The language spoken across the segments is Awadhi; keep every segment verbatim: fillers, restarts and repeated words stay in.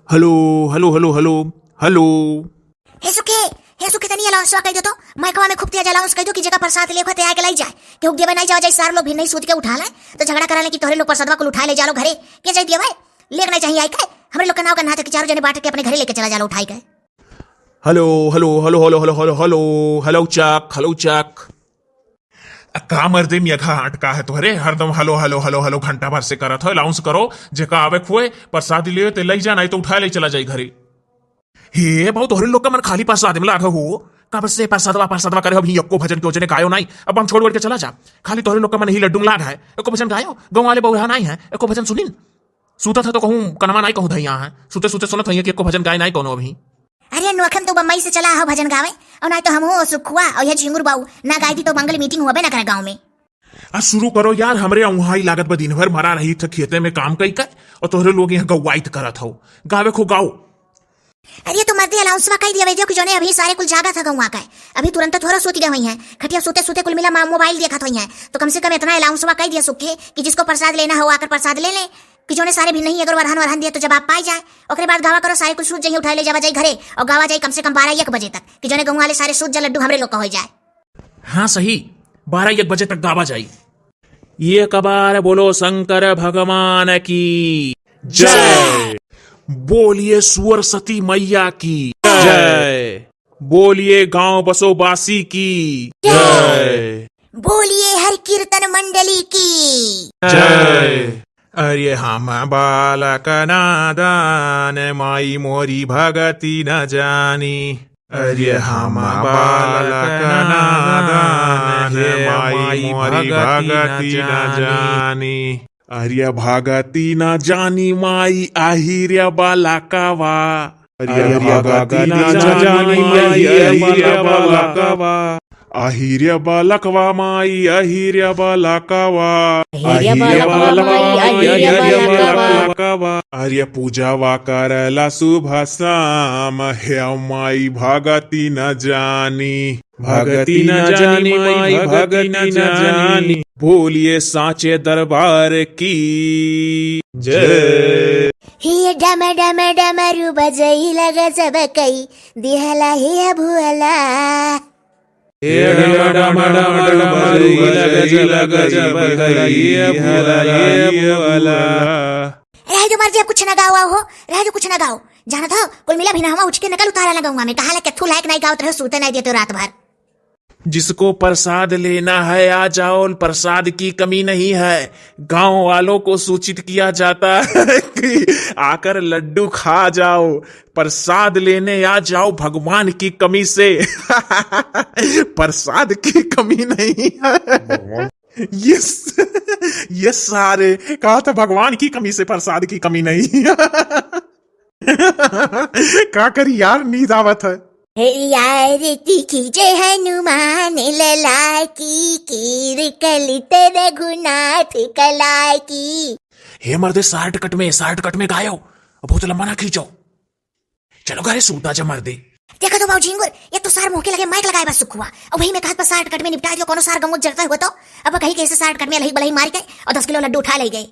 Hello, hello, hello, hello, hello. हे सुखे, हे सुखे, तनी अलाउंसवा कह दो तो। माइकवा में खूब तेज अलाउंस कह दो कि जेका प्रसाद लेखो ते आके लाई जाए। केहू के देवे नहीं जावा जाए, सार लोग भी नहीं सूत के उठा ले, तो झगड़ा करा ले कि तोहरे लोग प्रसादवा कुल उठा ले जा लो घरे। के जाए दिया भाई, लेके नहीं चाहिए आई के। हमरे लोग का नाव का ना था कि चारों जने बांट के अपने घरे लेके चला जा लो उठाई के। Hello, hello, hello, hello, hello, hello, hello, hello, चक, हेलो, चक। आ, का मर्दे मियाँ घा अटका है तोहरे? हरदम हेलो, हेलो, हेलो, हेलो घंटा भर से करत हो। अलाउंस करो, जेका आवे खुए, प्रसाद लेवे ते लई जा, नहीं तो उठा ले चला जाई घरे। हे बाऊ, तोहरे लोग का मन खाली प्रसाद में लाग हो। कब से प्रसादवा, प्रसादवा करे हो, अभी एको भजन के ओजने गायो नहीं। अब हम छोड़ ओड़ के चला जा। खाली तोहरे लोग का मन ही लड्डू में लाग है, एको भजन गायो। गाँव वाले बउरहा नहीं है, एको भजन सुनिन। सूतत है तो कहूँ कनमा नहीं कहूँ धैया है। सुते सुते सुनत है कि एको भजन गाय नहीं कोनो अभी। अरे नोखन तो बम्बई से चला हो भजन गावे, और नहीं तो हम हो सुखुआ और यह झिंगुर बाऊ ना गाई थी तो मंगल मीटिंग हुआ बे ना करे गाँव में। आ शुरू करो यार, हमरे वहाँ ही लागत बा दिन भर मरा रही थे खेते में काम कई कर, और तोहरे लोग यहाँ गौवाइत करत हो। गावे खो गाओ। अरे तो मर्दे अलाउंसवा कह दिया जो कि जोने अभी सारे कुल जागा था गौवा का, अभी तुरंत थोड़ा सूत गए हुई हैं, खटिया सूते सूते कुल मिला मा-, मोबाइल देखत हुई हैं, तो कम से कम इतना अलाउंसवा कह दिया सुखे कि जिसको प्रसाद लेना हो आकर प्रसाद ले ले, कि जोने सारे भी नहीं अगर वरहन वरहन दिया तो जवाब पाई जाए। ओकरे बाद गावा करो सारे कुल सूत जाइए, उठाए ले जावा जाए घरे और गावा जाए कम से कम बारह एक बजे तक, कि जोने गाँव वाले सारे सूत जा लड्डू हमरे लोग का हो जाए। हाँ सही, बारह एक बजे तक गावा जाए। ये कबार बोलो शंकर भगवान की जय। बोलिए सरस्वती मैया की जय। बोलिए गांव बसोबासी की जय। बोलिए हर कीर्तन मंडली की जय। अरे हम बालक नादान, माई मोरी भगती न जानी। अरे हम बालक नादान, माई मोरी भगती न जानी। अरे भगती न जानी माई, आही रे बालकवा। अरे भगती न जानी माई, आही रे बालकवा। आही रे बालकवा माई, आही रे बालकवा। आही रे बालकवा माई, आही रे बालकवा। अरे पूजावा करला सुबह शाम, हे माई भगती न जानी। भगती न जानी माई, भगती न जानी। बोलिए साँचे दरबार की जय। हे डम डम डमरू बजई लग जब कई दिहला हे भुअला। हे डम डम डमरू बजई लग जब कई दिहला हे भुअला। रह जो मर्दे, अब कुछ ना गाओ, आओ हो, रह जो, कुछ ना गाओ। जानत हो, कुल मिला भी ना हवा उठ के नकल उतारा ना गौवा में, कहा ला केथू लायक नहीं गावत रहो, सूते नहीं देते रात भर। जिसको प्रसाद लेना है आ जाओ, प्रसाद की कमी नहीं है। गांव वालों को सूचित किया जाता है कि आकर लड्डू खा जाओ, प्रसाद लेने आ जाओ भगवान की कमी से। प्रसाद की कमी नहीं है। यस, यस सारे, कहा था भगवान की कमी से प्रसाद की कमी नहीं। का करी यार, नींद आवत है। हे यार, तीखी जय हनुमान लला की, कीर कलित रघुनाथ कला की। हे मर्दे, शॉर्टकट में, शॉर्टकट में गायो, बहुत लंबा ना खींचो। चलो घरे सूता जा मर्दे। देखा तो बाबू झिंगुर, एक तो सार मुँह के लगे माइक लगाए बा सुखुआ, और वही में कहत बा शॉर्टकट में निपटा दियो, कोनो सार गंगो जरता हुआ तो। अब कहीं कैसे शॉर्टकट में लही बलही मार के और दस किलो लड्डू उठा ले गए।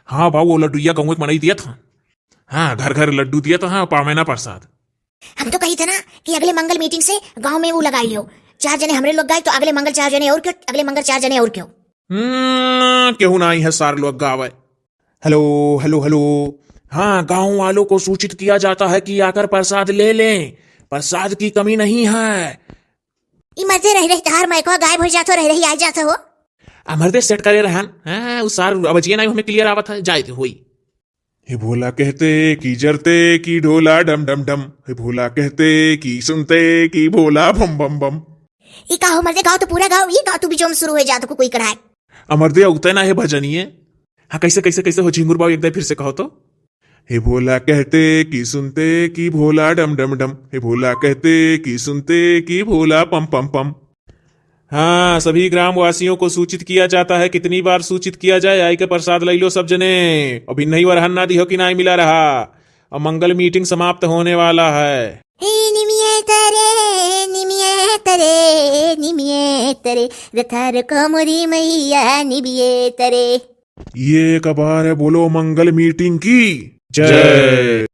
हाँ बाबू, वो लड्डुइया गंगो के मनई दिया था। हाँ, घर घर लड्डू दिया था, हाँ, पावे ना प्रसाद। हम तो कही थे ना कि अगले मंगल मीटिंग से गांव में वो लगाई लियो, चार जने हमरे लोग गाए तो अगले मंगल चार जने और क्यों, अगले मंगल चार जने और क्यों। हम्म, केहू ना आई है सार लोग गावे। Hello, hello, hello. हाँ, गांव वालों को सूचित किया जाता है कि आकर प्रसाद ले लें, प्रसाद की कमी नहीं है। ई मर्दे रह रही तहार माइकवा गायब हो जात हो, रह रही आ जात हो। आ मर्दे सेट करे रहन, हाँ, उ सार अब जिए नहीं हमें क्लियर आवत है, जाए दे होई। हे भोला कहते कि जरते कि ढोला डम डम डम, हे भोला कहते कि सुनते कि भोला बम बम बम। ई का हो मर्दे, गाओ तो पूरा गाओ, ई गाओ तू भी जोम शुरू हो जात को कोई कढ़ाई। अमर दे उगते ना है भजनिए। हाँ, कैसे, कैसे, कैसे हो झिंगुर बाबू, एक दाई फिर से कहो तो। हे भोला कहते कि सुनते कि भोला डम डम डम, हे भोला कहते कि सुनते कि भोला पम पम पम। हाँ, सभी ग्रामवासियों को सूचित किया जाता है। कितनी बार सूचित किया जाए? आई के प्रसाद लई लो सब जने। अभी नहीं वरहन ना दिहो कि ना मिला रहा। अब मंगल मीटिंग समाप्त होने वाला है। हे निमिये तरे, निमिये तरे, निमिये तरे, रथार को मोरी मैया निमिये तरे। ये एक बार बोलो मंगल मीटिंग की जय।